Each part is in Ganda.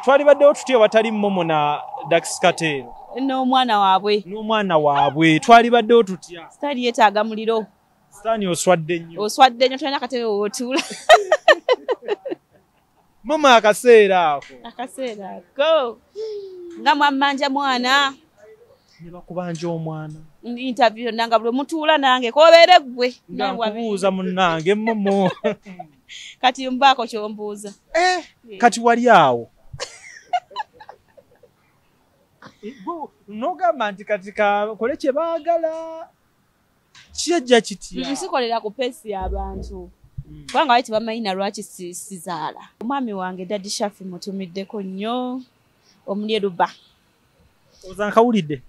Twalibaddewo tutya watali Momo na Dax Kartel n'omwana waabwe. N'omwana waabwe twalibaddewo tutya? Sitaani yeetaaga muliro. Sitaani oswadde nnyo. Oswadde nnyo, tolina katebe w'otuula. Momo akaseera ako. Akaseera ako. Nga mwammanja mwana. Ne bakubanja omwana. Interview yonna nga buli mutuula nange k'obeere ggwe. Nga nkubuuza munnange Momo. Kati mbaako ky'ombuuza. Kati wali awo. N'ogamba nti kati kakole kye baagala. Kijja kitya? Nsikolera ku peesi y'abantu. Kubanga bali tebamanyi na lwaki sizaala. Omwami wange Daddy Shafi mutumiddeko nnyo Omulyeruba. Oza nkawulidde.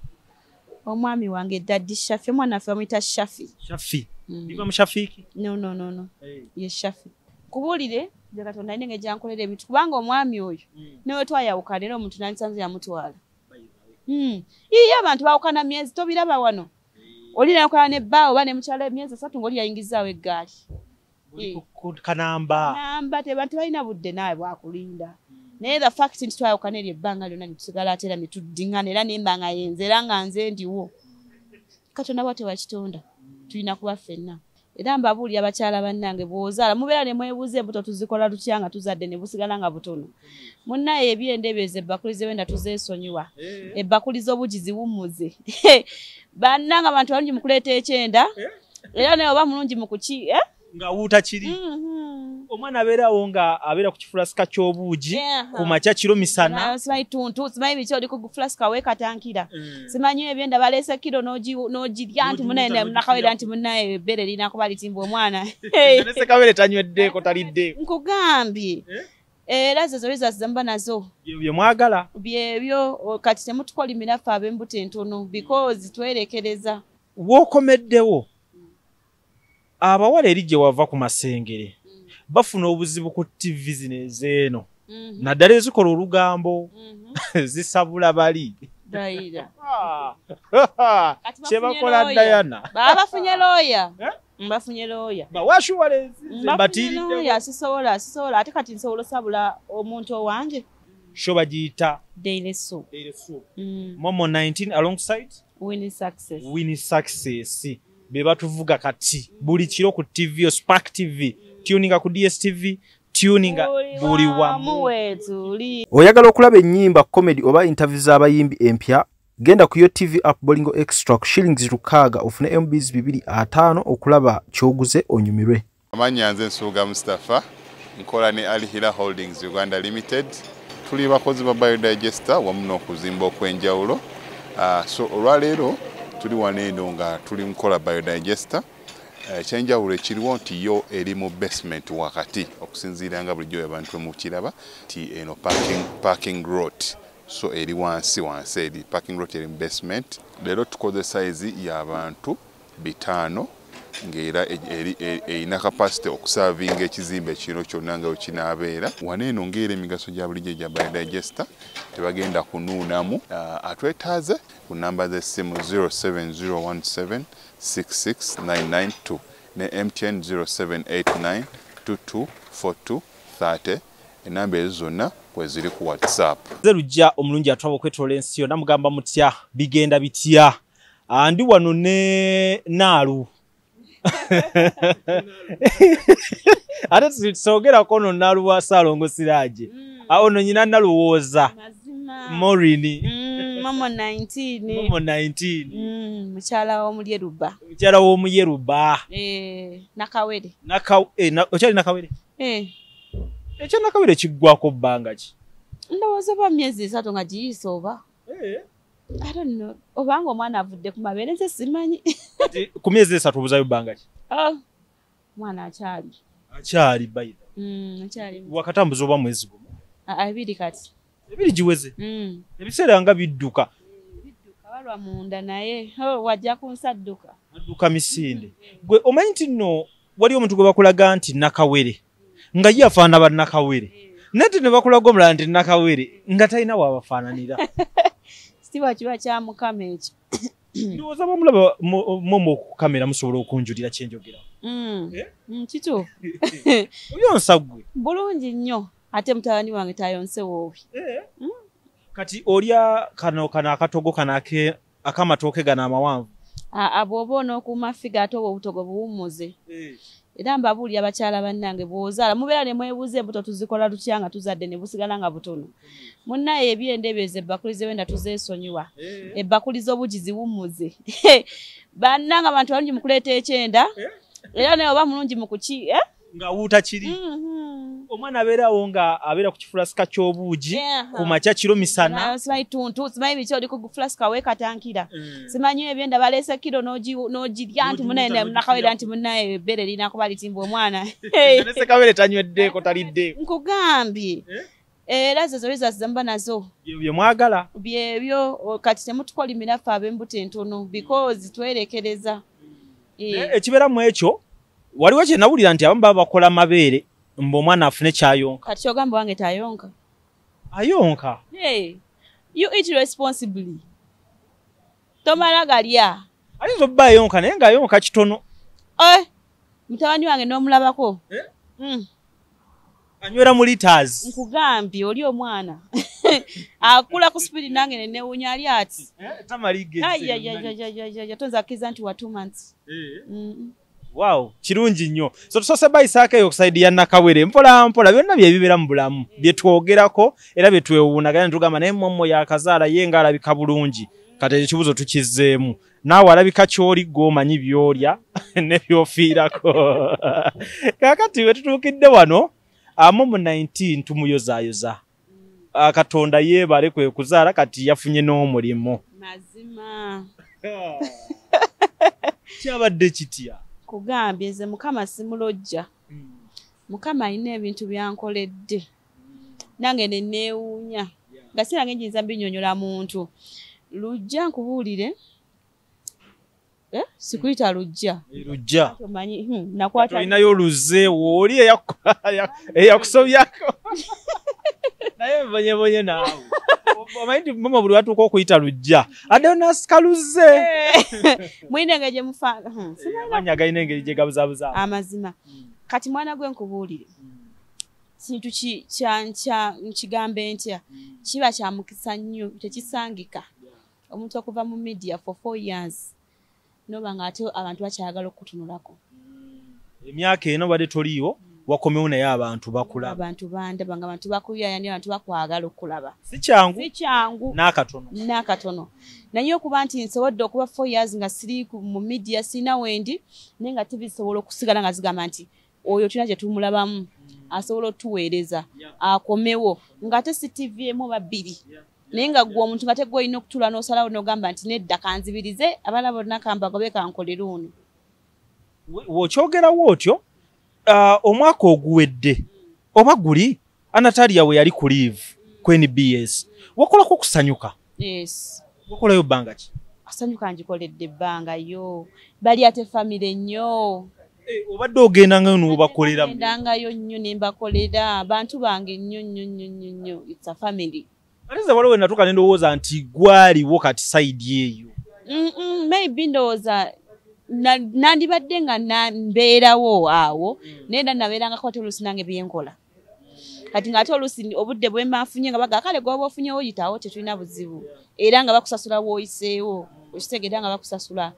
Omwami wange Daddy Shafi, omwana waffe bamuyita Shafi. Shafi. Ndiva mu Shafiiki? No, no, no, no. Ye Shafi. Kubuulire nze Katonda alina engeri gy'ankolera ebintu kubanga omwami oyo newe twayawukana era omuntu nandisanze yamutwala. Iye abantu bawukana myezi tobiraba wano. Oli nayawukana ne bba oba ne mukyala emyezi 3 ng'oli yayingizaawo eggaali. Kanamba. Namba tebantu balina budde naawe bwakulinda. Naye the fact nti twayawukana eryo ebbanga lyonna ne tusigala ate era ne tuddiŋŋana era ne mba nga yenze era nga nze ndiwo. Katonda bw'atyo bw'akitonda tulina kuba ffenna. Era mbabuulira abakyala bannange bw'ozaala mubeera ne mwebuuza embuto tuzikola tutya nga tuzadde ne busigala nga butono. Munnaye ebyenda ebyo ezo ebbakuli z'ebenda tuzeesonyiwa. Ebbakuli z'obugi ziwummuze. Bannange abantu balungi mu kuleeta ekyenda era naye oba mulungi mu kuki nga wuuta kiri. Omwana abeerawo nga abeera ku kifulasika ky'obuugi ku makya kiro misana. Simanyi tuntu, simanyi biki oli ku fulasika weekatankira. Simanyi ebyenda baleese kiro n'ogirya nti munnaye nakawera nti munnaye ebbeere lirina kuba litimba omwana. Nalese kawere tanyweddeko talidde. Nkugambye. Era zo results ze muba nazo. Bye mwagala. Byebyo kati temutukolimira ffe ab'embuto entono because twerekereza. W'okomeddewo abawala eri gye wava ku Masengere bafuna obuzibu ku TV zino ez'eno naddala ezikola olugambo zisabula bali. Kye bakola Diana. Baba bafunye lawyer. Bafunye lawyer. Bawa sisobola sisobola ate kati nsobola osabula omuntu owange. Show bagiyita Daily Soup. Daily Soup. Momo 19 alongside Winnie Success. Winnie Success. Be batuvuga kati buli kiro ku TV o Spark TV, tuninga ku DSTV, tuninga buli wamu. Oyagala okulaba ennyimba, comedy oba interview z'abayimbi empya, genda ku yo TV app Bolingo Extra ku shillings 6 ofune MBs 250 okulaba kyoguze onyumirwe. Amannya nze Nsubuga Mustafa, nkola ne Al Hila Holdings Uganda Limited. Tuli bakozi ba biodigester wamu n'okuzimba okw'enjawulo. So olwaleero tuli wano eno nga tuli nkola biodigester. Ekyenjawulo ekiriwo nti yo eri mu basement wakati okusinziira nga bulijjo abantu mukiraba nti eno parking lot, so eri wansi wansi eri parking lot eri mu basement. Leero tukoze size y'abantu 5 ng'era erina capacity okusavinga ekizimbe kino kyonna nga wekinaabeera. Wano eno ng'era emigaso gya bulijjo egya biodigester tebagenda kunuunamu. Atwetaaze ku namba z'essimu 07017 66992 ne MTN 0789 224230. Enamba ezo zonna kweziri ku WhatsApp. Nze Lujja omulungi atwaba okwetoola ensi yonna mugamba mutya bigenda bitya. Ndi wano ne Naalu. Ate tusogerako no Naalu wa Ssalongo Siraje. Awo nnyina Naluwooza. Morini. Momo 19. Momo 19. Mukyala w'Omuyeruba. Mukyala w'Omuyeruba. Nakawere. Okyali Nakawere? Ekyo Nakawere kiggwako bbanga ki? Ndowooza oba myezi 3 nga giyise oba. I don't know. Obanga omwana avudde ku mabeere nze simanyi. Ku myezi 3 obuzayo bbanga ki? Omwana akyali. Akyali bayira. Akyali. Wakatambuza oba mwezi gumu? 2 kati. 2 giweze. Ebiseera nga bidduka. Bidduka balwa munda naye wajja kunsadduka. Adduka misinde. Gwe omanyi nti nno wali omuntu gwe bakulaga nti Nakawere nga ye afaanana ba Nakawere. Naye ne bakulaga omulala nti Nakawere nga talina waabafaananira. Kitiibwa kiba kya Mukama ekyo. Ndowooza bamulaba Momo ku kamera musobola okunjulira kye njogera. Kituufu. Oyonsa ggwe. Bulungi nnyo. Ate mutabani wange tayonse woobi. Kati olya kano kano akatogo kano akamatooke gano amawanvu. Bw'oba onookuuma ffiga ate obwo obutogo buwummuze. Era mbabuulira abakyala bannange bw'ozaala mubeera ne mwebuuza embuto tuzikola tutya nga tuzadde ne busigala nga butono. Munnaye ebyenda ebyo ezo ebbakuli z'ewenda tuzeesonyiwa. Ebbakuli z'obugi ziwummuze. Bannange abantu balungi mu kuleeta ekyenda era naye oba mulungi mu kuki nga wuuta kiri. Omwana abeerawo nga abeera ku kifulasika ky'obuugi ku makya kiro misana. Simanyi tuntu, simanyi biki oli ku fulasika weekatankira. Simanyi ebyenda baleese kiro n'ogirya nti munnaye nakawera nti munnaye ebbeere lirina kuba litimba omwana. Nalese kawere tanyweddeko taliddeeko. Nkugambye. Era zo results ze muba nazo. Bye mwagala. Byebyo kati temutukolimira ffe ab'embuto entono because twerekereza. Ekibeeramu ekyo waliwo kye nawulira nti abamu baba bakola mabeere mbu omwana afune kyayonka. Kati kyogamba wange tayonka. Ayonka? Hey, you eat responsibly. Tomala galya. Ayinza obba ayonka naye ng'ayonka kitono. Mutabani wange n'omulabako. Anywera mu liters. Nkugambye oli omwana. Akula ku speed nange ne newunya ali ati. Tamalige. Ayayayayayaya tonza akiza nti wa 2 months. Wow, kirungi nnyo. So tusose bayisaako eyo ku ya Nakawere. Mpola mpola byonna bye bibeera mu bulamu. Bye twogerako era bye twewuunagana ne tugamba naye Momo yakazaala ye ng'alabika bulungi. Kati ekibuuzo tukizzeemu. Naawe alabika ky'oli gw'omanyi by'olya ne by'ofiirako. Kaakati we tutuukidde wano, Momo 19 tumuyozaayoza. Katonda yeebale kwe kuzaala kati yafunye n'omulimu. Mazima. Kyabadde kitya? Kugambye nze Mukama simulojja. Mukama alina ebintu byankoledde. Nange ne neewuunya. Nga sinange njinza mbinnyonnyola muntu. Lujja nkubuulire. Sikuyita lujja. Lujja. Omanyi nakwata. Olinayo oluzze wooli eyakusobyako. Naye mbonyebonye naawe. Omanyi nti Momo buli watuuka okuyita lujja. Addeyo n'asika luzze. Mwine engeri gye mufa. Amannya galina engeri gye gabuzaabuza. Amazima. Kati mwana gwe nkubuulire. Kintu nkigambe ntya. Kiba kya mukisa nnyo tekisangika. Omuntu okuva mu media for 4 years. Noba ng'ate abantu bakyayagala okukutunulako. Emyaka eno obadde toliiwo. Wakomewo naye abantu bakulaba. Abantu bandaba nga abantu bakuyayani abantu bakwagala okulaba. Si kyangu. Si kyangu. N'akatono. N'akatono. Naye okuba nti nsobodde okuba 4 years nga siri mu media sirina wendi naye nga TV zisobola okusigala nga zigamba nti oyo tulina gye tumulabamu asobola otuweereza akomewo ng'ate si TV emu oba bbiri. Naye nga ggwe omuntu nga teggwe olina okutuula n'osalawo n'ogamba nti nedda kanzibirize abalala bonna kambagobe kankolere ono. W'okyogerawo otyo omwaka oguwedde oba guli Anatalia we yali ku leave ku NBS wakolako okusanyuka? Yes. Wakolayo bbanga ki? Kusanyuka ngikoledde ebbanga yo bali ate famire nnyo. Obadde ogendangayo n'obakolera? Ngendangayo nnyo ne mbakolera abantu bange nnyo nnyo nnyo nnyo nnyo. It's a family. Ate nze waliwo we natuuka ne ndowooza nti gwaliwo kati side eyo. Maybe ndowooza nandibadde nga mbeerawo awo naye era nabeerangako ate oluusi nange byenkola. Kati ng'ate oluusi obudde bwe mba nfunye nga bagamba kale gw'oba ofunyewo oyitawo tetulina buzibu era nga bakusasula w'oyiseewo okitegeera nga bakusasula.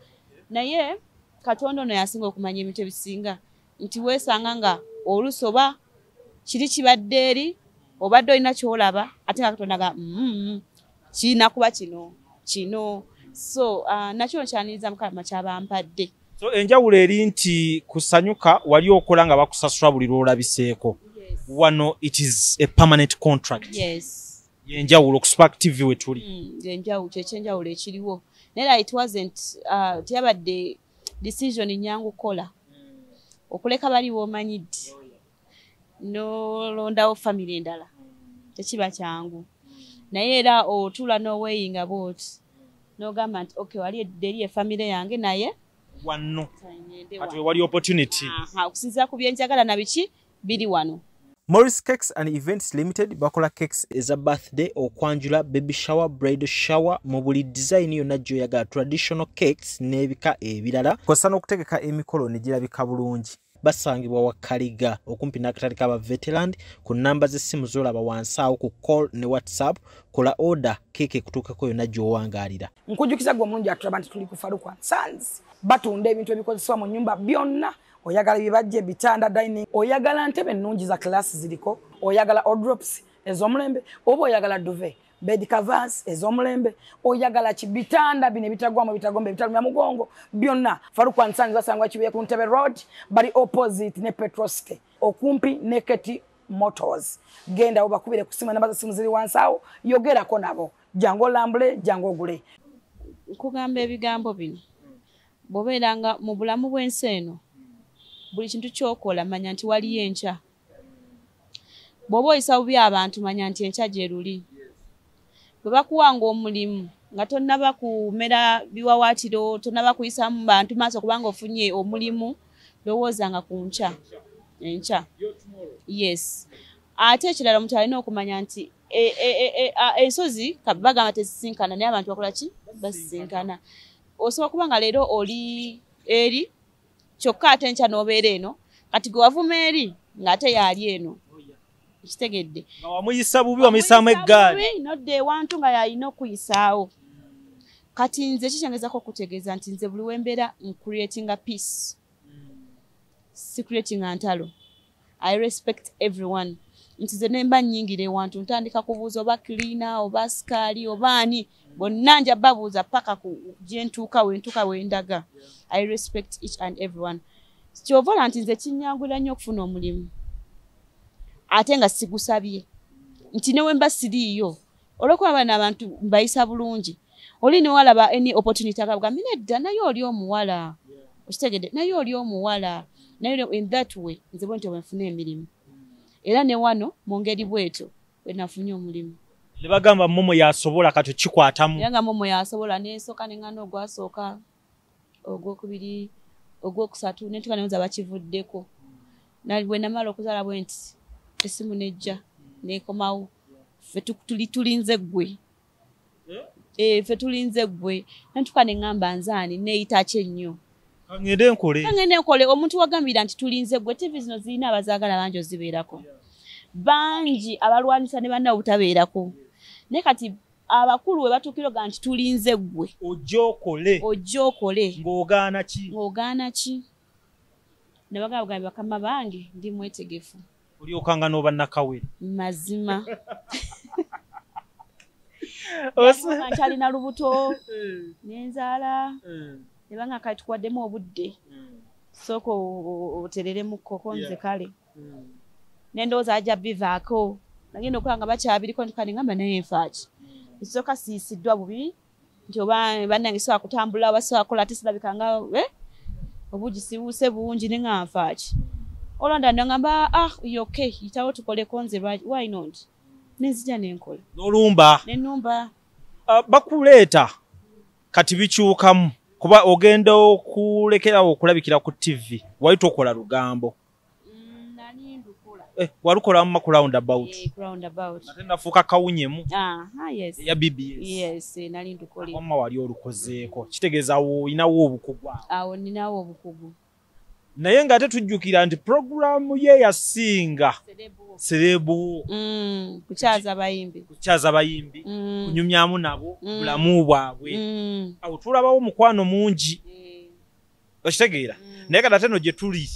Naye Katonda ono yasinga okumanya ebintu ebisinga nti weesanga nga oluusi oba kiri kibadde eri obadde olina ky'olaba ate nga Katonda ga kirina kuba kino kino. So nakyo nkyaniriza Mukama kyabampadde. So enjawulo eri nti kusanyuka wali okola nga bakusasula buli lw'olabiseeko. Wano it is a permanent contract. Yes. Yenjawulo ku Spark TV we tuli. Yenjawulo kyekyenjawulo ekiriwo. Naye it wasn't teyabadde decision nnyangu kukola. Okuleka bali w'omanyidde n'olondawo famire endala tekiba kyangu. Naye era otuula n'oweeyinga bw'oti n'ogamba nti okay wali eri efamire yange naye wano kati wali opportunity. Okusinziira ku bye njagala na biki biri wano. Morris Cakes and Events Limited bakola cakes eza birthday, okwanjula, baby shower, bridal shower mu buli design yonna gy'oyagala, traditional cakes n'ebika ebirala. Kw'ossa n'okutegeka emikolo ne girabika bulungi. Basangibwa Wakaliga okumpi n'akatale k'aba Veteran ku nnamba z'essimu z'olaba wansi awo ku call ne WhatsApp. Kola order keeke ekutuukako yonna gy'owangaalira. Nkujjukiza gwe omulungi atulaba nti tuli ku Farouk and Sons, batunda ebintu ebikozesebwa mu nnyumba byonna. Oyagala ebibajje, ebitanda, dining, oyagala ntebe ennungi za class ziriko, oyagala wardrobes ez'omulembe, oba oyagala duvet, bed covers ez'omulembe, oyagala ki, bitanda bino ebitagwamu, ebitagomba, ebitalumya mugongo, byonna. Farouk and Sons basangwa Kibuye ku Ntebe Road, bali opposite ne Petrol City, okumpi ne Keti Motors. Genda obakubire ku simu, namba za simu ziri wansi awo, yogerako nabo. Jangu olambule, jangu ogule. Nkugamba ebigambo bino, bw'obeeranga mu bulamu bw'ensi eno, buli kintu ky'okola manya nti waliyo enkya. Bw'oba oyisa bubi abantu, manya nti enkya gye luli. Bwe bakuwanga omulimu nga tonnaba kumera biwawaatiro, tonnaba kuyisa mu bantu maaso kubanga ofunye omulimu, lowoozanga ku nkya. Enkya. Yes. Ate ekirala omuntu alina okumanya nti ensozi bagamba tezisinkana, naye abantu bakola ki? Basisinkana. Osobola kuba nga leero oli eri, kyokka ate enkya n'obeera eno. Kati gwe wavuma eri ng'ate yaali eno. Kitegedde. Nga wamuyisa bubi, wamuyisaamu eggaali. Nodda ewantu nga yalina okuyisaawo. Kati nze kikyengezako okutegeeza nti nze buli wembeera ncreatinga peace, si creatinga ntalo. I respect everyone. Nti nze nemba nnyingira ewantu ntandika kubuuza oba cleaner oba sikaali oba ani, bonna nja babuuza paka ku gye ntuuka, we ntuuka we ndaga. I respect each and everyone. Kyova olaba nti nze kinnyanguyira nnyo okufuna omulimu ate nga sigusabye, nti ne we mba siriiyo olw'okuba bano abantu mbayisa bulungi, oli ne walaba any opportunity akagamba nedda, naye oli omuwala, okitegedde, naye oli omuwala, naye in that way nze bwe ntyo bwe nfuna emirimu. Era ne wano mu ngeri bwetyo bwe nafunye omulimu. Ne bagamba Momo yasobola, kati okikwatamu. Era nga Momo yasobola, nensooka ne ŋŋaana ogwasooka, ogwokubiri, ogwokusatu, ne ntuuka ne nza bakivuddeko. Bwe namala okuzaala bwe nti essimu nejja neekomawo, ffe tulinze ggwe. Ffe tulinze ggwe. Nentuuka ne ŋŋamba nze ani, neeyita ki ennyo. Kangende nkole. Kangende nkole. Omuntu wagambira nti tulinze ggwe, TV zino zirina abazaagala bangi ozibeerako. Bangi abalwanisa ne bannaabwe obutabeerako. Naye kati abakulu we batuukira oga nti tulinze ggwe. Ojje okole. Ojje okole. Ng'ogaana ki? Ng'ogaana ki? Ne bagamba bakama bange ndi mwetegefu. Olyokanga n'oba Nakawere. Mazima. Nkyalina lubuto, nenzaala, ne banga kati tukuwaddemu obudde. Sooka otereremu kkoko nze kale. Ne ndowooza ajja bivaako. Nagenda okulaba nga bakyabiriko nti kale ngamba naye nfa ki? Ekisooka siisiddwa bubi nti oba bannange sisobola kutambula oba sisobola kukola ate sirabika nga obugi sibuuse bungi ne nga nfa ki? Olwanda nangamba ah okay, yitawo tukoleko nze why not? Nenzija nenkola. N'olumba. Nenumba. Bakuleeta kati bikyukamu kuba ogenda okulekerawo okulabikira ku TV, wali tokola lugambo. Nali ndukola. Walukola mu roundabout. Roundabout. Ate nafuuka kawunyemu. Aha, yes. Ya BBS. Yes, nali ndukola. Wamma wali olukozeeko. Kitegeeza awo olinawo obukugu awo. Awo ninawo obukugu. Naye ng'ate tujjukira nti puroguraamu ye yasinga serebu. Kukyaza abayimbi. Kukyaza abayimbi, kunyumyamu nabo bulamu bwabwe. Awo tulabawo omukwano mungi. Okitegeera? Naye kati ate eno gye tuli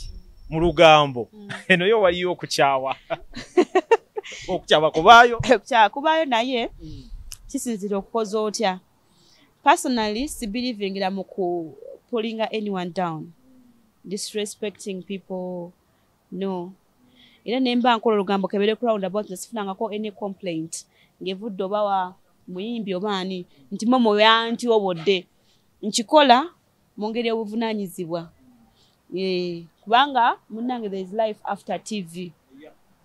mu lugambo, eno yo waliyo okukyawa. Okukyawa kubaayo. Okukyawa kubaayo naye kisinziira okukoza otya. Personally, si believingira mu ku pulling anyone down, disrespecting people, no. Era ne mba nkola olugambo kebere ku roundabout nze sifunangako any complaint ng'evudde oba wa muyimbi oba ani nti Momo yantyobodde. Nkikola mu ngeri y'obuvunaanyizibwa. Kubanga munnange there is life after TV.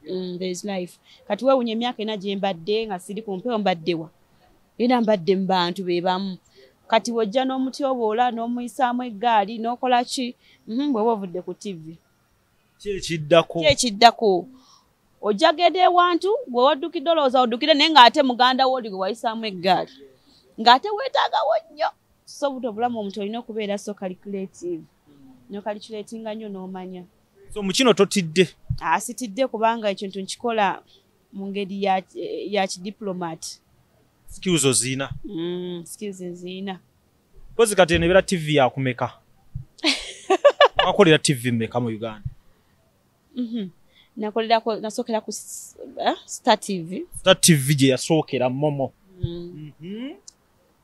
There is life. Kati weewuunya emyaka ena gye mbadde nga siri ku mpewo mbaddewa. Era mbadde mu bantu be bamu. Kati w'ojja n'omutyoboola n'omuyisaamu eggaali n'okola ki, bw'oba ovudde ku TV. Ki ekiddako? Ki ekiddako? Ojja genda ewantu gwe waddukidde olowooza oddukire naye ng'ate muganda wo oli gwe wayisaamu eggaali. Ng'ate weetaagawo nnyo. So buto obulamu omuntu olina okubeera so calculative. N'ocalculatinga nnyo n'omanya. So mu kino totidde? Sitidde kubanga ekintu nkikola mu ngeri ya kidiplomat. Skills ozina? Skills nzina. Kozi kati eno ebeera TV yakumeka? Wakolera TV mmeka mu Uganda? Nakolerako, nasookera ku Star TV. Star TV gye yasookera Momo.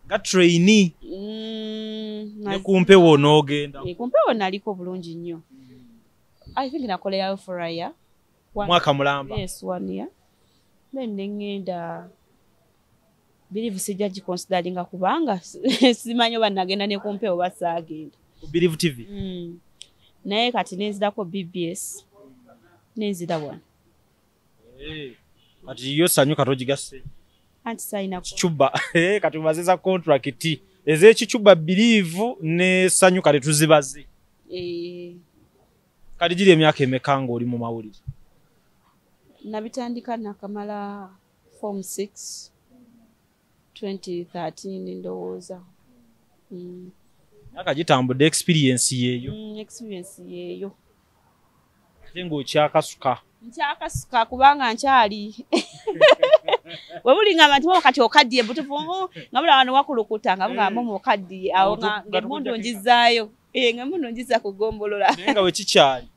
Nga trainee. Ne ku mpewo n'ogenda. Ku mpewo naliko bulungi nnyo. I think nakolerayo for a year. Mwaka mulamba. Yes, 1 year. Then nengenda Believe sijja giconsideringa kubanga simanyi oba nagenda ne ku mpewo oba saagenda. Believe TV? Naye kati nenzirako BBS. Nenzira wano. Kati yo Sanyuka togigasse? Anti sayina Kichuba. Kati umaze contract ez'ekichuba Believe ne Sanyuka tetuzibaze. Kati giri emyaka emeka ng'oli mu mawulire? Nabitandika nakamala form 6 2013 ndowooza. Myaka gitambudde, experience yeeyo. Experience yeeyo. Ate ng'okyakasuka. Nkyakasuka kubanga nkyali. Webuli ngamba nti kati okaddiye butufu nga mulaba wano wakulukuta nga mugamba Momo okaddiye awo ng'emmundu ngizaayo. Ng'emmundu ngiza kugombolola. Naye nga wekikyali.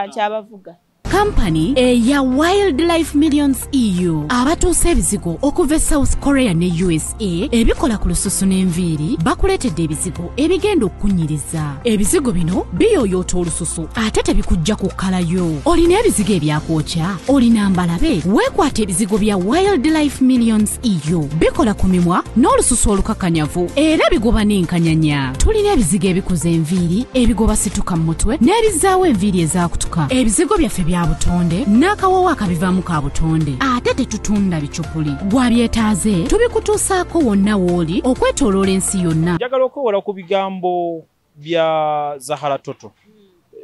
Nkyabavuga. Kampani eya Wildlife Millions EU abatuusa ebizigo okuva e South Korea ne USA ebikola ku lususu n'enviiri bakuleetedde ebizigo ebigenda okukunyiriza. Ebizigo bino biyooyoota olususu ate tebikujja kukkalayo. Olina ebizigo ebyakwokya, olina mbalabe, weekwata ebizigo bya Wildlife Millions EU bikola ku mimwa n'olususu olukakanyavu era bigoba n'enkanyanya. Tulina ebizigo ebikuza enviiri, ebigoba situka mu mutwe n'ebizaawo enviiri ezaakutuka. Ebizigo byaffe bya butonde n'akawowo akabivaamu ka butonde ate tetutunda bicupuli. Gwabyetaaze tubikutuusaako wonna w'oli okwetooloola ensi yonna. Njagala okwewola ku bigambo bya Zahara Toto.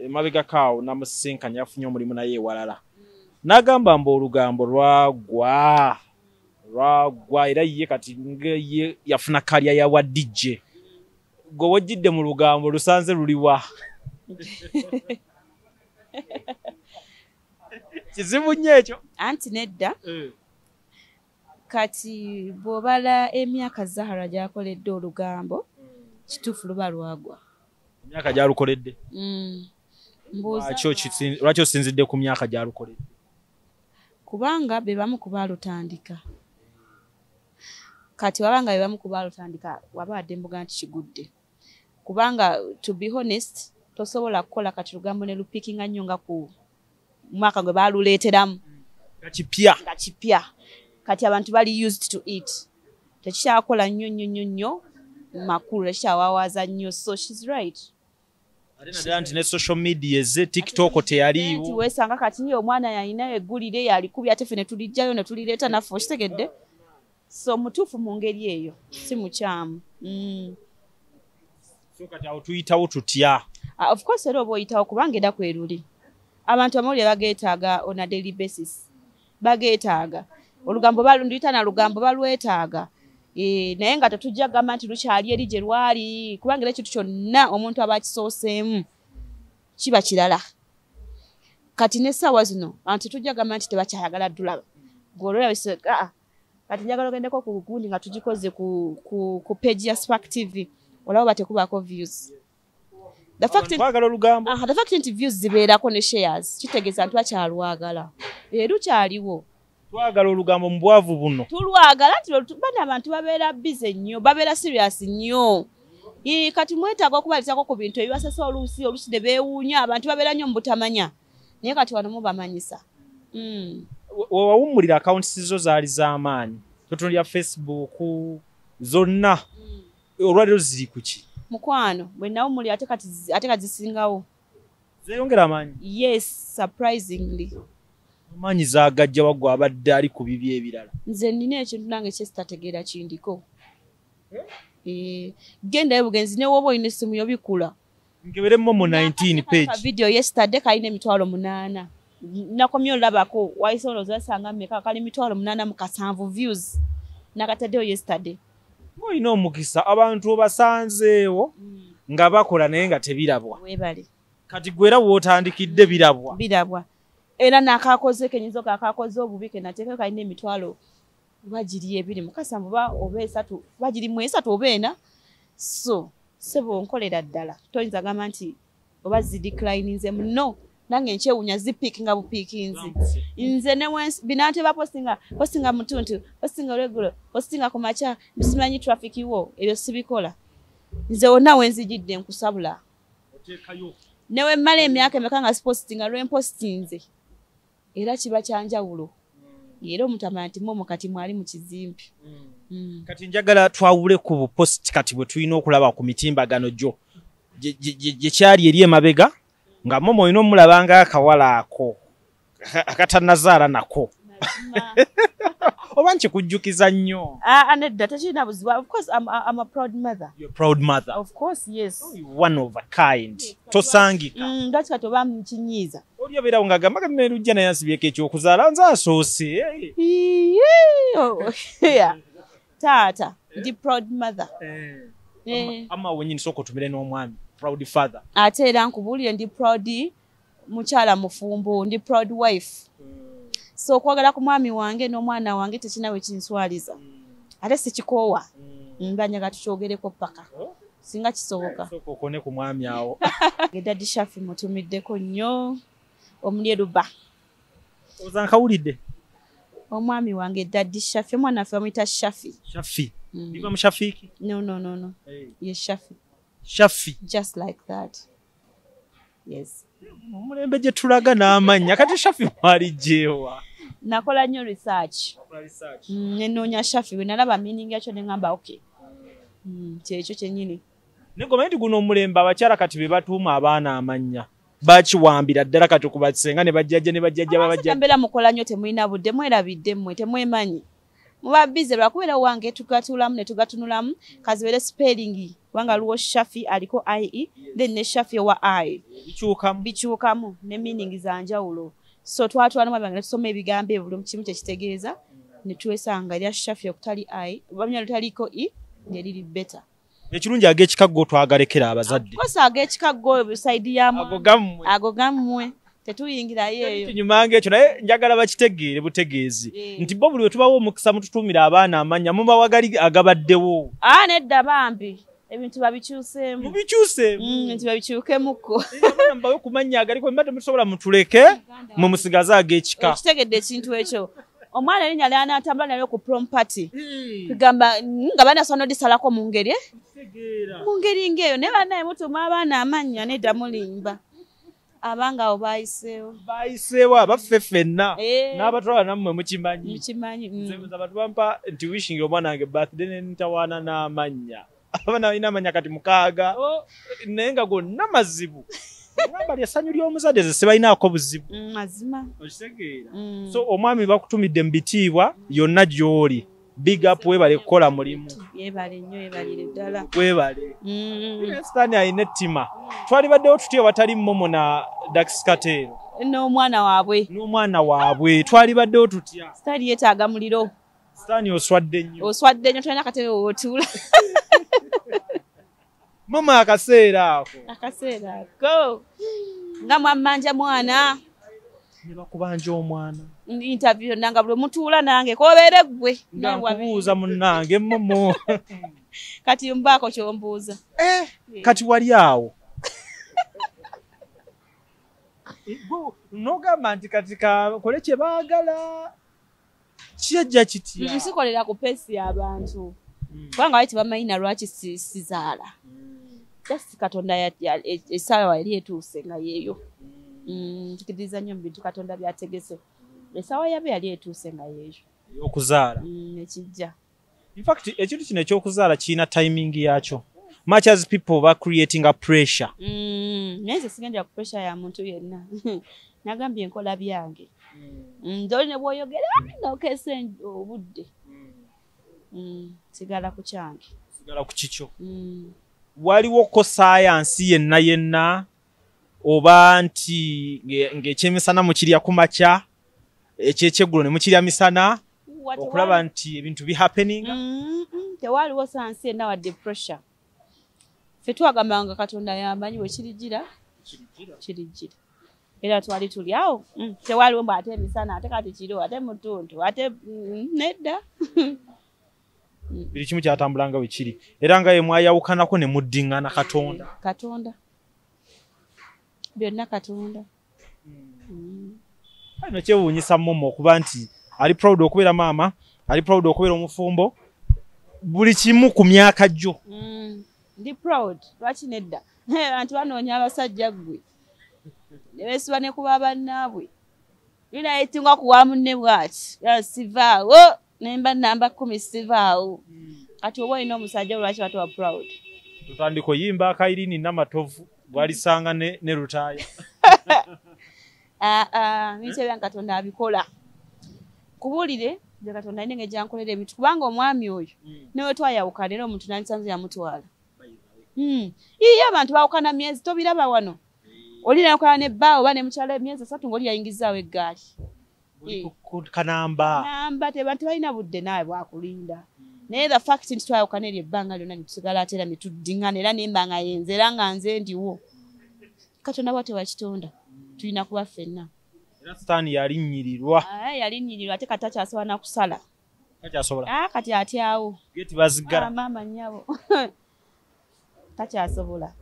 Emabegako awo namusisinkanye yafunye omulimu naye ewalala. N'agamba mbu olugambo lwagwa era ye kati ye yafuna kalya ya wa DJ. Gwe wojjidde mu lugambo lusanze luliwa? Kizibu nnyo ekyo. Anti nedda. Kati bw'obala emyaka Zahara gy'akoledde olugambo, kituufu luba lwagwa. Emyaka gy'alukoledde? Lwaki osinzidde ku myaka gy'alukoledde? Kubanga be bamu ku baalutandika. Kati wabanga be bamu ku baalutandika waba adde mbuga nti kigudde. Kubanga to be honest, tosobola kukola kati lugambo ne lupikinga nnyo nga ku mwaka gwe baaluleeteramu. Nga kipya. Nga kipya. Kati abantu bali used to it. Tekikyakola nnyo nnyo nnyo nnyo makulu, tekikyawawaaza nnyo. So she's right. Ate naddala nti ne social media eze TikTok teyaliiwo. Nti weesanga kati ye omwana yalina eggulire yalikubye ate ffe ne tuliggyayo ne tulireeta naffe okitegedde. So mutuufu mu ngeri eyo, si mukyamu. So kati awo tuyitawo tutya? Of course era oba oyitawo kubanga era kweruli. Abantu amawulire bageetaaga on a daily basis. Bageetaaga. Olugambo balunduyita na lugambo balwetaaga. Naye nga tetujja kugamba nti lukyali eri gye lwali kubanga era ekintu kyonna omuntu aba akisooseemu kiba kirala. Kati n'essaawa zino abantu tetujja kugamba nti tebakyayagala ddulaba. Ggwe olwolaba kati njagala ogendeko ku gundi nga tugikoze ku page ya Spark TV olaba batekubaako views. The fact nti views zibeerako ne shares kitegeeza nti bakyalwagala. Lukyaliwo. Twagala olugambo mu bwavu buno. Tulwagala nti bano abantu babeera busy nnyo, babeera serious nnyo. Kati mwetaaga okubalizaako ku bintu ebibasasa oluusi oluusi ne beewuunya, abantu babeera nnyo mu butamanya. Naye kati wano mubamanyisa. Wewawummulira accounts zo zaali z'amaanyi. Totunuulira Facebook zonna. Olwaleero ziri ku ki? Mukwano, bwe nawummulira ate kati zisingawo. Zeeyongera amaanyi? Yes, surprisingly. Amaanyi zaagajja waggwa abadde ali ku bibi ebirala. Nze nnina ekintu nange kye sitategeera kindiko. Gendayo bugenzi ne w'oba olina essimu yo bikula. Nkebere Momo 19 page. Video yesterday kalina 800,000. Nakomye olabako wayise olowooza basanga mmeka kali 807 views. Nakataddeyo yesterday. Olina omukisa abantu obasanzeewo nga bakola naye nga tebirabwa. Weebale. Kati gwera wotandikidde birabwa. Birabwa. Era nakakoze kenyizo kakakoze obubi ke nateeka kalina emitwalo bagiri ebiri mukasa muba oba esatu bagiri mu esatu oba ena. So sebo nkolera ddala toyinza gamba nti oba zideclininze no nange nkyewuunya zipiikinga bupiikinzi nze ne binante bapostinga postinga mutuntu postinga olweggulo postinga ku makya simanyi traffic wo ebyo sibikola nze wonna we nzijidde nkusabula newe mmala emyaka emeka nga sipostinga lwempostinze era kiba kyanjawulo era omuntu amanya nti Momo kati mwali mu kizimbe. Kati njagala twawule ku bupost kati bwe tulina okulaba ku mitimbagano gyo gye kyali eri emabega nga Momo olina omulaba nga akawala ako akatannazaala nako oba nkikujjukiza nnyo. Nedda tekirina buzibu. Of course I'm a proud mother. You're a proud mother. Of course, yes. Oh, you're one of a kind. Tosangika. Lwaki kati oba nkinyiiza? Oli obeerawo ng'agamba kati ne Lujja naye ansibyeko ekyokuzaala nze asoose. Taata, ndi proud mother. Ama wennyini sooka otumire n'omwami, proud father. Ate era nkubuulire ndi proud mukyala mufumbo, ndi proud wife. So okwagala ku mwami wange n'omwana wange tekirina we kinswaliza. Ate sikikoowa. Mba njagala tukyogereko paka. Singa kisoboka. Sooka okone ku mwami awo. Daddy Shafi mutumiddeko nnyo omulyeruba. Oza nkawulidde. Omwami wange Daddy Shafi, omwana waffe bamuyita Shafi. Shafi. Biva mu Shafiiki? No, no, no, no. Hey. Ye Shafi. Shafi. Just like that. Yes. Omulembe gye tulaga n'amannya kati Shafi mwaligyewa. Nakola nnyo research. Nenoonya Shafi bwe nalaba meaning yakyo ne ŋŋamba okay. Kyekyo kyennyini. Naye gomanyi nti guno omulembe abakyala kati be batuuma abaana amannya bakiwambira ddala kati okubasenga ne bajjajja ne bajjajja babajja. Mbeera mukola nnyo temulina budde mwerabidde mmwe temwemanyi. Muba busy lwakubeera wange tugatuulamu ne tugatunulamu kazibeere spelling kubanga luwo Shafi aliko IE then ne Shafi owa I. Bikyukamu. Bikyukamu ne meaning za njawulo. So twatwala n'omwami wange ne tusoma ebigambo ebyo buli kimu kye kitegeeza ne twesanga erya Shafi okutali I oba lutaliko E ne liri better. Ekirungi ag'ekika go twagalekera abazadde. Of course ag'ekika go side ya ago gammwe. Ago gammwe. Tetuyingirayo eyo. Kinyumanga ekyo naye njagala bakitegeere butegeezi nti bo buli we tubawa omukisa mututuumira abaana amannya mubawagali agabaddewo. Nedda bambi ebintu babikyuseemu. Mubikyuseemu. Ebintu babikyukemukko. Abaana mubawe ku mannya agaliko mba temusobola mutuleke mwe musigaze ag'ekika. Okitegedde ekintu ekyo. Omwana erinnya ly'anaatambula nalyo ku prom party. Kugamba nga banasobola n'odisalako mu ngeri mu ngeri ng'eyo naye bannaye mutuuma abaana amannya nedda mulimba. Abanga abo bayiseewo. Bayiseewo abaffe ffenna n'abatwala nammwe mukimanyi. Mukimanyi. Nze abantu bampa nti wishing omwana wange birthday ne ntawaana n'amannya. Abaana balina amannya kati 6 naye nga gonna mazibu. Ngamba lya ssanyu ly'omuzadde ze sibalinaako buzibu. Mazima. Okitegeera. So omwami bakutumidde mu bitiibwa yonna gy'oli. Big up webale kukola mulimu. Yebale nnyo yebalire ddala. Webale. Sitaani alina ettima. Twalibaddewo tutya watali Momo na Dax Kartel. N'omwana waabwe. N'omwana waabwe. Twalibaddewo tutya. Sitaani yeetaaga muliro. Sitaani oswadde nnyo. Oswadde nnyo tolina katebe w'otuula. Momo akaseera ako. Akaseera ako. Nga mwammanja mwana. Ne bakubanja omwana. Interview yonna nga buli mutuula nange kobeere ggwe. Nga nkubuuza munnange Momo. Kati mbaako ky'ombuuza. Kati wali awo. N'ogamba nti kati kakole kye baagala. Kijja kitya? Nsikolera ku peesi y'abantu. Kubanga bali tebamanyi na lwaki sizaala. Just Katonda essaawa yali etuuse nga yeeyo. Nzikiriza nnyo mu bintu Katonda by'ategese. Essaawa yabe yali etuuse nga yeeyo. Ey'okuzaala. Ekijja. In fact, ekintu kino ekyokuzaala kirina timing yakyo. Much as people were creating a pressure. Naye nze sigendera ku pressure ya muntu yenna. Nagambye nkola byange. Nze ne bw'oyogera n'okeesa obudde. Sigala ku kyange. Sigala ku kikyo. Waliwo ko science yenna yenna oba nti ng'ekyemisana mukirya ku makya ekyekyegulo ne mukirya misana okulaba nti ebintu bi happening. Tewaliwo science yenna wadde pressure. Ffe twagambanga Katonda y'amanyi we kirijira Kirijjira. Era twali tuli awo. Tewaliwo mbu ate emisana, ate kati kiro, ate mutuntu, ate nedda. Buli kimu kyatambulanga bwe kiri. Era nga ye mwayawukanako ne muddiŋŋana Katonda. Katonda. Byonna Katonda. Kale kyewuunyisa Momo okuba nti ali proud okubeera maama, ali proud okubeera omufumbo, buli kimu ku myaka gyo. Ndi proud, lwaki nedda? Abantu banoonya abasajja ggwe. Ne beesiba ne kuba bannaabwe. Linayetinga kuwa munne bw'ati. Sivaawo, ne mba namba 10 sivaawo. Kati oba olina omusajja lwaki batoba proud? Tutandika oyimba Akairini Namatovu bw'alisanga ne Lutaaya. Bintu ebya Katonda abikola. Kubuulire nze Katonda alina engeri gy'ankolera ebintu kubanga omwami oyo ne we twayawukana era omuntu nandisanze yamutwala. Iye abantu baawukana myezi tobiraba wano. Oli nayawukana ne bba oba ne mukyala emyezi 3 ng'oli yayingizaawo eggaali. Kanamba. Namba tebalina budde naawe bwakulinda. Naye the fact nti twayawukana eryo ebbanga lyonna ne tusigala ate era ne tuddiŋŋana era ne mba nga yenze era nga nze ndiwo. Katonda bw'atyo bw'akitonda. Tulina kuba ffenna. Era Sitaani yalinnyirirwa. Yalinnyirirwa ate kati takyasobola na kusala. Takyasobola. Kati atyawo. Geeti baziggala. Maama nnyabo. Takyasobola.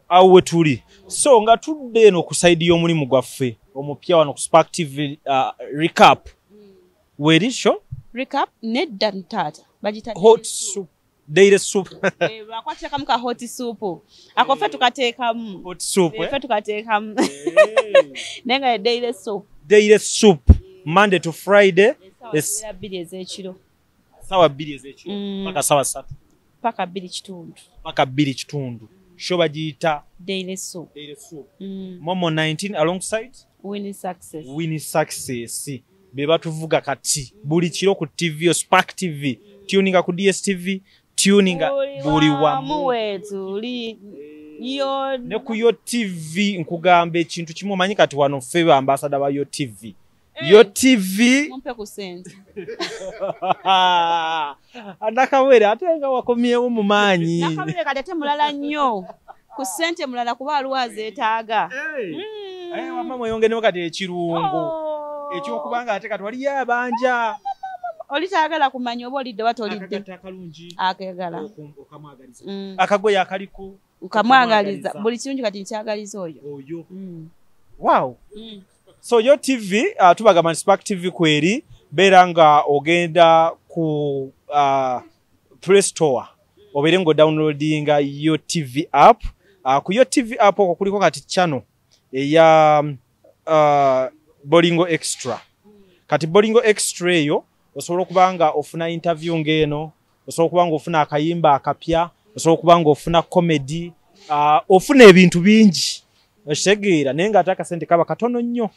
Awo we tuli. So nga tudde eno ku side y'omulimu gwaffe omupya wano ku Spark TV recap. Weri show? Recap nedda taata. Bagita hot soup. Daily soup. Bakwatira ka hot soup. Ako ffe tukateekamu. Hot soup. Ffe tukateekamu. Naye nga daily soup. Daily soup. Monday to Friday. Essaawa 2 ez'ekiro. Ssaawa 2 ez'ekiro. Paka ssaawa 3. Paka 2:15. Paka 2:15. Show bagiyita Daily Soup. Daily Soup. Momo 19 alongside Winnie Success. Winnie Success. Be batuvuga kati buli kiro ku TV yo Spark TV. Tuninga ku DSTV, tuninga buli wamu wetuli. Yo ne ku yo TV nkugamba ekintu kimu omanyi kati wano ffe ba ambassador ba yo TV. Yo TV mumpe ku sente. Nakawere ate nga wakomyewo mu maanyi. Nakawere kati ate mulala nnyo. Ku sente mulala kuba aliwo azeetaaga. Wamma mweyongeremu kati ekirungo. Ekyokubanga ate kati waliyo abanja. Oli tayagala kumanya oba olidde oba tolidde. Akagala. Akagoye akaliko. Okamwagaliza. Buli kirungi kati nkyagaliza oyo. Oyo. Wow. So yo TV, tubagamba nti Spark TV kweri, beera nga ogenda ku Play Store, obeere nga downloadinga yo TV app. Ku yo TV app okwo kuliko kati channel eya Bolingo Extra. Kati Bolingo Extra eyo osobola okuba nga ofuna interview ng'eno, osobola okuba nga ofuna akayimba akapya, osobola okuba nga ofuna comedy, ofuna ebintu bingi. Okitegeera naye ng'ate akasente kaba katono nnyo.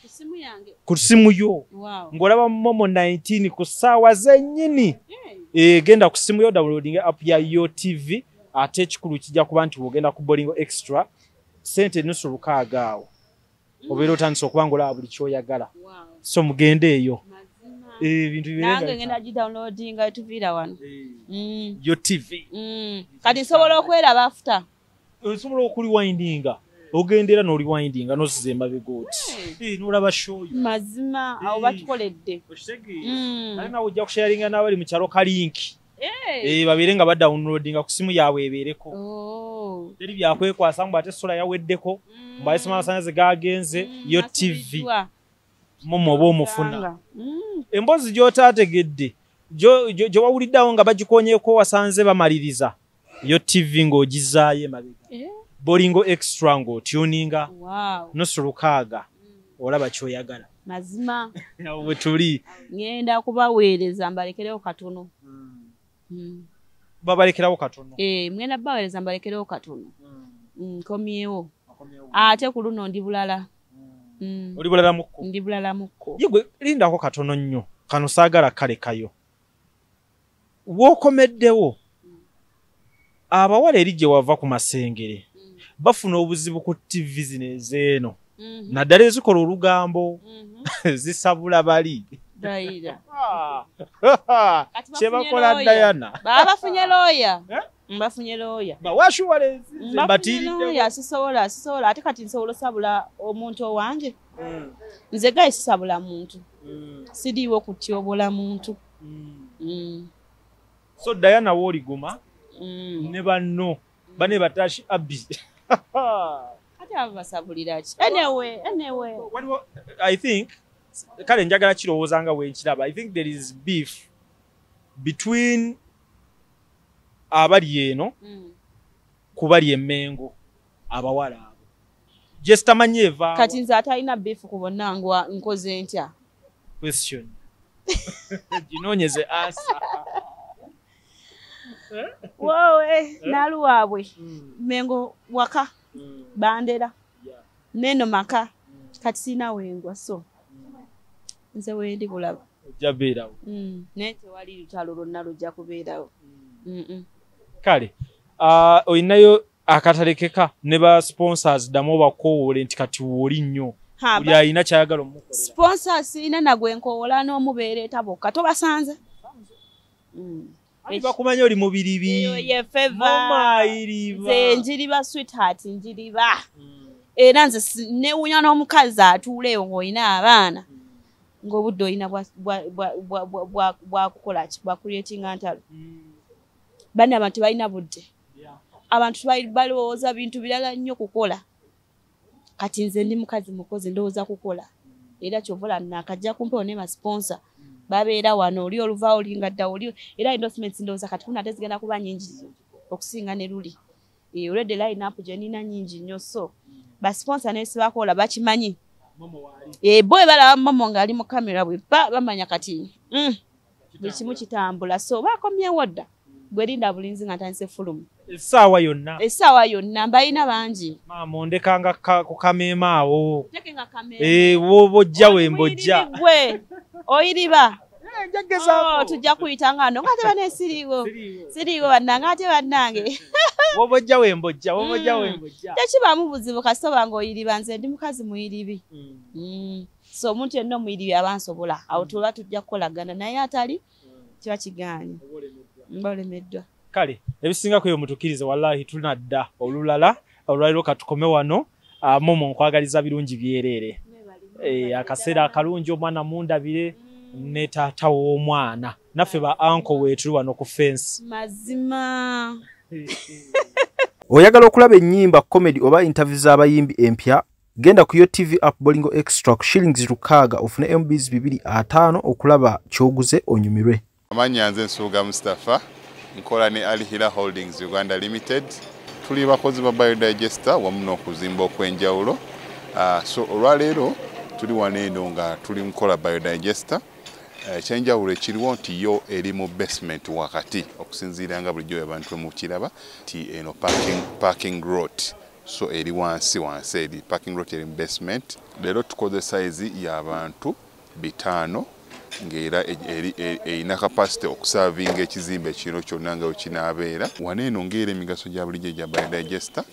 Ku simu yo. Ng'olaba Momo 19 ku ssaawa zennyini. Genda ku simu yo downloading app ya Yo TV, ate ekikulu kijja kuba nti bw'ogenda ku Bolingo Extra sente 6.50 awo. Obeera otandise okuba ng'olaba buli ky'oyagala. So mugende eyo. Ebintu bibeere Nange ngenda gidownloadinga tuviira wano. Yo TV. Kati nsobola okweraba after. Osobola okuliwindinga. Ogendera n'oliwindinga n'ozza emabega oti. N'olaba show yo. Mazima awo batukoledde. Okitegeera. Ate naawe ojja kusharinga n'abali mu kyalo ka link. Babeere nga badownloadinga ku simu yaabwe ebeereko. Teri byakwekwasa mbu ate sola yaweddeko, mbu ate amasannyalaze gagenze, Yo TV. Momo oba omufuna. Emboozi gy'otaategedde, gye wawuliddeawo nga bagikonyeeko wasanze bamaliriza. Yo TV ng'ogizaayo emabega. Bolingo Extra ng'otuninga. 6.50 olaba ky'oyagala. Mazima. Awo we tuli. Ngenda kubaweereza mbalekerewo katono. Babalekerawo katono. Ngenda kubaweereza mbalekerewo katono. Nkomyewo. Ate ku luno ndi bulala. Oli bulala mukko. Ndi bulala mukko. Ye gwe lindako katono nnyo. Kano saagala kalekayo. W'okomeddewo abawala eri gye wava ku Masengere bafuna obuzibu ku TV zino ez'eno. Naddala ezikola olugambo zisabula bali. Dayira. Kye bakola Diana. Baba bafunye lawyer. Mbafunye lawyer. Bawashuwale mbatiridde. Sisobola sisobola ate kati nsobola osabula omuntu owange. Nze gaye sisabula muntu. Sidiiwo kutyobola muntu. So Diana woliguma ne banno bane batashi abi. Ate abo basabulira ki? Anyway. I think kale njagala kirowooza nga wenkiraba. I think there is beef between abali eno kubali emmengo abawala abo. Just amanyeva. Kati nze atalina beef ku bonna ngwa nkoze ntya? Question. Ginoonyeze asa. Wowe naluwaabwe Mengo waka bandera neno maka kati sina wengwa so nze wendi kulaba ojja beerawo naye tewali lutalo lwonna lujja kubeerawo. Kale olinayo akatalekeka ne ba sponsors ddamu obakoowole nti kati wooli nnyo buli alina kyayagala omukolera. Sponsors sirina nagwe nkoowola n'omubeereeta bokka tobasanze. Bakumanya oli mubiribi. Eyo ye favor. Nze njiriba sweetheart njiriba. Era nze newunya n'omukazi atuula eyo ng'olina abaana ng'obudde olina bwa kukola ki bwa creatinga ntalo. Banne abantu balina budde. Abantu balowooza bintu birala nnyo kukola. Kati nze ndi mukazi mukozi ndowooza kukola. Era ky'ovola nakajja kumpewo ne ba sponsor. Babeera wano oli oluvaawo olinga dda oli era endorsements ndowooza kati kuna ate zigenda kuba nnyingi okusinga ne luli. Already line up gye nnina nnyingi nnyo so ba sponsor ne sibakola bakimanyi. Bo balaba Momo ng'ali mu kamera bwe bamanya kati buli kimu kitambula so bakomyewo dda. Gwe linda bulinzi nga ntandise fulumu. Essaawa yonna. Essaawa yonna mbalina bangi. Maama ondekanga ku kameema awo. Ntekenga kameema. Bw'oba ojja we mbojja. Gwe oyiriba. Njagezaako. Tujja kuyita nga ano nga ate banne siriiwo. Siriiwo bannange ate bannange. Bw'oba ojja we mbojja, bw'oba ojja we mbojja. Tekibaamu buzibu kasita oba ng'oyiriba nze ndi mukazi muyiribi. So omuntu yenna omuyiribi aba nsobola. Awo tuba tujja kukolagana naye atali kiba kigaanye. Mba olemeddwa. Kale ebisingako eyo mutukkirize wallahi tunadda olulala olwaliro katukome wano. Momo nkwagaliza birungi byereere. Akaseera akalungi omwana mundabire ne taata w'omwana naffe ba uncle weetuli wano ku fence. Mazima. Oyagala okulaba ennyimba comedy oba interview z'abayimbi empya genda ku Yo TV app Bolingo Extra ku shillings 6 ofune MBs 250 okulaba kyoguze onyumirwe. Amannya nze Nsubuga Mustafa nkola ne Al Hila Holdings Uganda Limited. Tuli bakozi ba biodigester wamu n'okuzimba okw'enjawulo. So olwaleero tuli wano eno nga tuli nkola biodigester. Ekyenjawulo ekiriwo nti yo eri mu basement wakati okusinziira nga bulijjo abantu mukiraba nti eno parking lot so eri wansi wansi eri parking lot eri mu basement. Leero tukoze size y'abantu 5 ng'era erina capacity okusavinga ekizimbe kino kyonna nga wekinaabeera. Wano eno ng'era emigaso gya bulijjo egya biodigester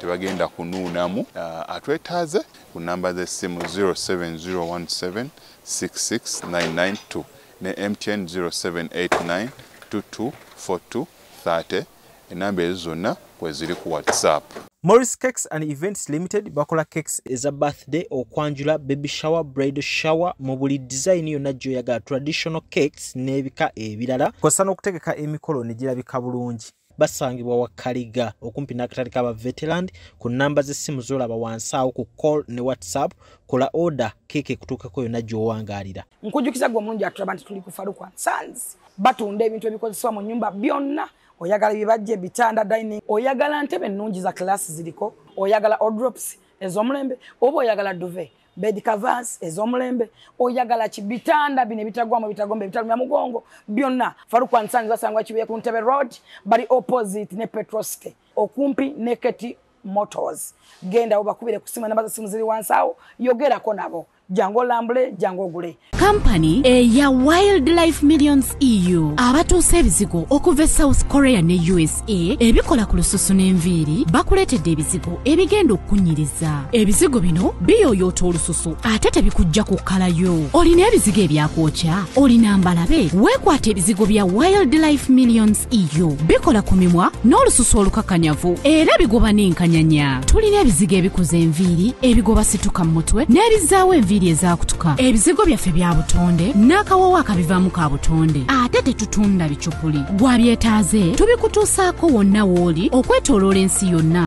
tebagenda kunuunamu. Atwetaaze ku namba z'essimu 07017 66992 ne MTN 0789 224230. Enamba ezo zonna kweziri ku WhatsApp. Morris Cakes and Events Limited bakola cakes eza birthday, okwanjula, baby shower, bridal shower mu buli design yonna gy'oyagala, traditional cakes n'ebika ebirala. Kw'ossa n'okutegeka emikolo ne girabika bulungi. Basangibwa Wakaliga okumpi n'akatale k'aba Veteran ku namba z'essimu z'olaba wansi awo ku call ne WhatsApp. Kola order keeke ekutuukako yonna gy'owangaalira. Nkujjukiza gwe omulungi atulaba nti tuli ku Farouk and Sons. Batunda ebintu ebikozesebwa mu nnyumba byonna. Oyagala bibajje, bitanda, dining, oyagala ntebe ennungi za class ziriko, oyagala wardrobes ez'omulembe, oba oyagala duvet, bed covers ez'omulembe, oyagala ki bitanda bino ebitagwamu ebitagombe ebitalumya mugongo byonna. Farouk and Sons basangwa Kibuye ku Ntebe Road, bali opposite ne Petrosite, okumpi ne Keti Motors. Genda obakubire ku simu, namba z'essimu ziri wansi awo, yogerako nabo. Jangu olambule, jangu ogule. Kampani eya Wildlife Millions EU abatuusa ebizigo okuva e South Korea ne USA ebikola ku lususu n'enviiri bakuleetedde ebizigo ebigenda okukunyiriza. Ebizigo bino biyooyoota olususu ate tebikujja ku kkalayo. Olina ebizigo ebyakwokya, olina mbalabe, weekwata ebizigo bya Wildlife Millions EU. Bikola ku mimwa n'olususu olukakanyavu era bigoba n'enkanyanya. Tulina ebizigo ebikuza enviiri, ebigoba situka mu mutwe n'ebizaawo enviiri ezaakutuka. Ebizigo byaffe bya butonde n'akawoowo akabivaamu ka butonde, ate tetutunda bicupuli. Gwabyetaaze tubikutuusaako wonna w'oli okwetooloola ensi yonna.